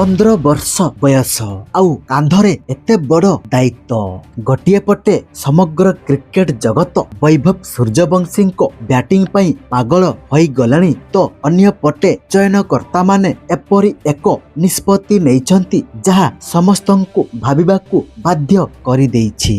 15 ବର୍ଷ ବୟସ ଆଉ କାନ୍ଧରେ ଏତେ ବଡ଼ ଦାୟିତ୍ୱ। ଗୋଟିଏ ପଟେ ସମଗ୍ର କ୍ରିକେଟ ଜଗତ ବୈଭବ ସୂର୍ଯ୍ୟବଂଶୀଙ୍କ ବ୍ୟାଟିଂ ପାଇଁ ପାଗଳ ହୋଇଗଲେଣି ତ ଅନ୍ୟପଟେ ଚୟନକର୍ତ୍ତାମାନେ ଏପରି ଏକ ନିଷ୍ପତ୍ତି ନେଇଛନ୍ତି, ଯାହା ସମସ୍ତଙ୍କୁ ଭାବିବାକୁ ବାଧ୍ୟ କରିଦେଇଛି।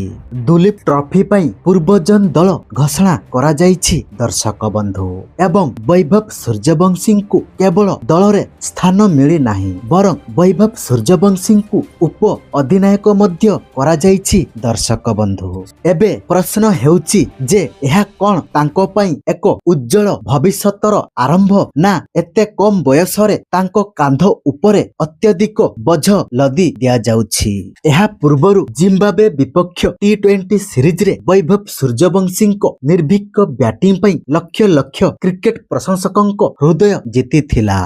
ଦୁଲୀପ ଟ୍ରଫି ପାଇଁ ପୂର୍ବଜନ ଦଳ ଘୋଷଣା କରାଯାଇଛି ଦର୍ଶକ ବନ୍ଧୁ, ଏବଂ ବୈଭବ ସୂର୍ଯ୍ୟବଂଶୀଙ୍କୁ କେବଳ ଦଳରେ ସ୍ଥାନ ମିଳିନାହିଁ, ବରଂ ବୈଭବ ସୂର୍ଯ୍ୟବଂଶୀଙ୍କୁ ଉପ ଅଧିନାୟକ ମଧ୍ୟ କରାଯାଇଛି। ଦର୍ଶକ ବନ୍ଧୁ, ଏବେ ପ୍ରଶ୍ନ ହେଉଛି ଯେ ଏହା କ'ଣ ତାଙ୍କ ପାଇଁ ଏକ ଉଜ୍ଜଳ ଭବିଷ୍ୟତର ଆରମ୍ଭ, ନା ଏତେ କମ ବୟସରେ ତାଙ୍କ କାନ୍ଧ ଉପରେ ଅତ୍ୟଧିକ ବୋଝ ଲଦି ଦିଆଯାଉଛି? ଏହା ପୂର୍ବରୁ ଜିମ୍ବାବେ ବିପକ୍ଷ ଟି-20 ସିରିଜରେ ବୈଭବ ସୂର୍ଯ୍ୟବଂଶୀଙ୍କ ନିର୍ଭୀକ ବ୍ୟାଟିଂ ପାଇଁ ଲକ୍ଷ ଲକ୍ଷ କ୍ରିକେଟ ପ୍ରଶଂସକଙ୍କ ହୃଦୟ ଜିତିଥିଲା।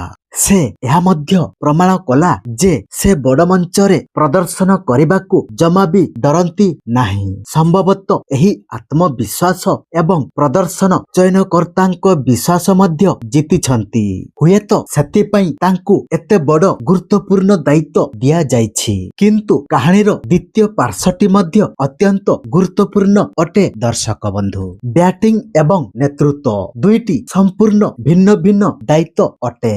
ସେ ଏହା ମଧ୍ୟ ପ୍ରମାଣ କଲା ଯେ ସେ ବଡ଼ ମଞ୍ଚରେ ପ୍ରଦର୍ଶନ କରିବାକୁ ଜମା ବି ଡରନ୍ତି ନାହିଁ। ସମ୍ଭବତଃ ଏହି ଆତ୍ମବିଶ୍ୱାସ ଏବଂ ପ୍ରଦର୍ଶନ ଚୟନକର୍ତ୍ତାଙ୍କ ବିଶ୍ୱାସ ମଧ୍ୟ ଜିତିଛନ୍ତି। ହୁଏତ ସେଥିପାଇଁ ତାଙ୍କୁ ଏତେ ବଡ଼ ଗୁରୁତ୍ୱପୂର୍ଣ୍ଣ ଦାୟିତ୍ୱ ଦିଆଯାଇଛି। କିନ୍ତୁ କାହାଣୀର ଦ୍ୱିତୀୟ ପାର୍ଶ୍ୱଟି ମଧ୍ୟ ଅତ୍ୟନ୍ତ ଗୁରୁତ୍ୱପୂର୍ଣ୍ଣ ଅଟେ। ଦର୍ଶକ ବନ୍ଧୁ, ବ୍ୟାଟିଂ ଏବଂ ନେତୃତ୍ୱ ଦୁଇଟି ସମ୍ପୂର୍ଣ୍ଣ ଭିନ୍ନ ଭିନ୍ନ ଦାୟିତ୍ୱ ଅଟେ।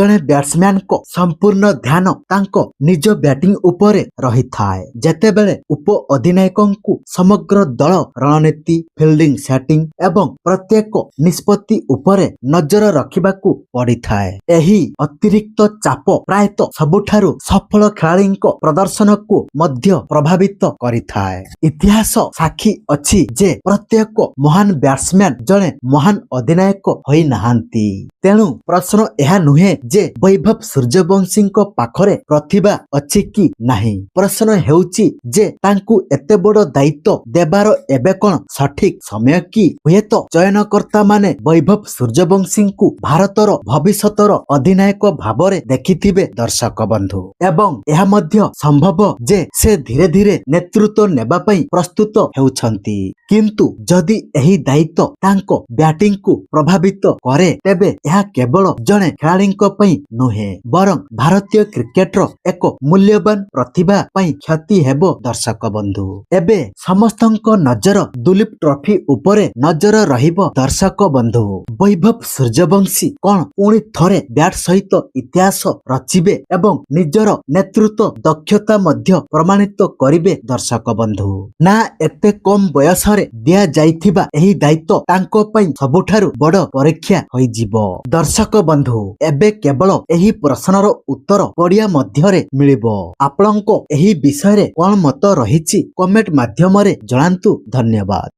ଜଣେ ବ୍ୟାଟ୍ସମ୍ୟାନଙ୍କ ସମ୍ପୂର୍ଣ୍ଣ ଧ୍ୟାନ ତାଙ୍କ ନିଜ ବ୍ୟାଟିଂ ଉପରେ ରହିଥାଏ, ଯେତେବେଳେ ଉପ ଅଧିନାୟକଙ୍କୁ ସମଗ୍ର ଦଳ ରଣନୀତି, ଫିଲ୍ଡିଂ ସେଟିଂ ଏବଂ ପ୍ରତ୍ୟେକ ନିଷ୍ପତ୍ତି ଉପରେ ନଜର ରଖିବାକୁ ପଡ଼ିଥାଏ। ଏହି ଅତିରିକ୍ତ ଚାପ ପ୍ରାୟତଃ ସବୁଠାରୁ ସଫଳ ଖେଳାଳିଙ୍କ ପ୍ରଦର୍ଶନକୁ ମଧ୍ୟ ପ୍ରଭାବିତ କରିଥାଏ। ଇତିହାସ ସାକ୍ଷୀ ଅଛି ଯେ ପ୍ରତ୍ୟେକ ମହାନ ବ୍ୟାଟ୍ସମ୍ୟାନ ଜଣେ ମହାନ ଅଧିନାୟକ ହୋଇନାହାନ୍ତି। ତେଣୁ ପ୍ରଶ୍ନ ଏହା ନୁହେଁ ଯେ ବୈଭବ ସୂର୍ଯ୍ୟବଂଶୀଙ୍କ ପାଖରେ ପ୍ରତିଭା ଅଛି କି ନାହିଁ। ପ୍ରଶ୍ନ ହେଉଛି ଯେ ତାଙ୍କୁ ଏତେ ବଡ଼ ଦାୟିତ୍ୱ ଦେବାର ଏବେ କଣ ସଠିକ ସମୟ କି? ହୁଏତ ଚୟନକର୍ତ୍ତାମାନେ ବୈଭବ ସୂର୍ଯ୍ୟବଂଶୀଙ୍କୁ ଭାରତର ଭବିଷ୍ୟତର ଅଧିନାୟକ ଭାବରେ ଦେଖିଥିବେ ଦର୍ଶକ ବନ୍ଧୁ, ଏବଂ ଏହା ମଧ୍ୟ ସମ୍ଭବ ଯେ ସେ ଧୀରେ ଧୀରେ ନେତୃତ୍ୱ ନେବା ପାଇଁ ପ୍ରସ୍ତୁତ ହେଉଛନ୍ତି। କିନ୍ତୁ ଯଦି ଏହି ଦାୟିତ୍ୱ ତାଙ୍କ ବ୍ୟାଟିଂକୁ ପ୍ରଭାବିତ କରେ, ତେବେ ଏହା କେବଳ ଜଣେ ଖେଳାଳିଙ୍କ ପାଇଁ ନୁହେଁ, ବରଂ ଭାରତୀୟ କ୍ରିକେଟର ଏକ ମୂଲ୍ୟବାନ ପ୍ରତିଭା ପାଇଁ କ୍ଷତି ହେବ। ଦର୍ଶକ ବନ୍ଧୁ, ଏବେ ସମସ୍ତଙ୍କ ନଜର ଦୁଲୀପ ଟ୍ରଫି ଉପରେ ନଜର ରହିବ। ଦର୍ଶକ ବନ୍ଧୁ, ବୈଭବ ସୂର୍ଯ୍ୟବଂଶୀ କଣ ପୁଣି ଥରେ ବ୍ୟାଟ ସହିତ ଇତିହାସ ରଚିବେ ଏବଂ ନିଜର ନେତୃତ୍ୱ ଦକ୍ଷତା ମଧ୍ୟ ପ୍ରମାଣିତ କରିବେ ଦର୍ଶକ ବନ୍ଧୁ, ନା ଏତେ କମ ବୟସରେ ଦିଆଯାଇଥିବା ଏହି ଦାୟିତ୍ୱ ତାଙ୍କ ପାଇଁ ସବୁଠାରୁ ବଡ ପରୀକ୍ଷା ହୋଇଯିବ? ଦର୍ଶକ ବନ୍ଧୁ, ଏବେ କେବଳ ଏହି ପ୍ରଶ୍ନର ଉତ୍ତର ପଡ଼ିଆ ମଧ୍ୟରେ ମିଳିବ। ଆପଣଙ୍କ ଏହି ବିଷୟରେ କଣ ମତ ରହିଛି, କମେଣ୍ଟ ମାଧ୍ୟମରେ ଜଣାନ୍ତୁ। ଧନ୍ୟବାଦ।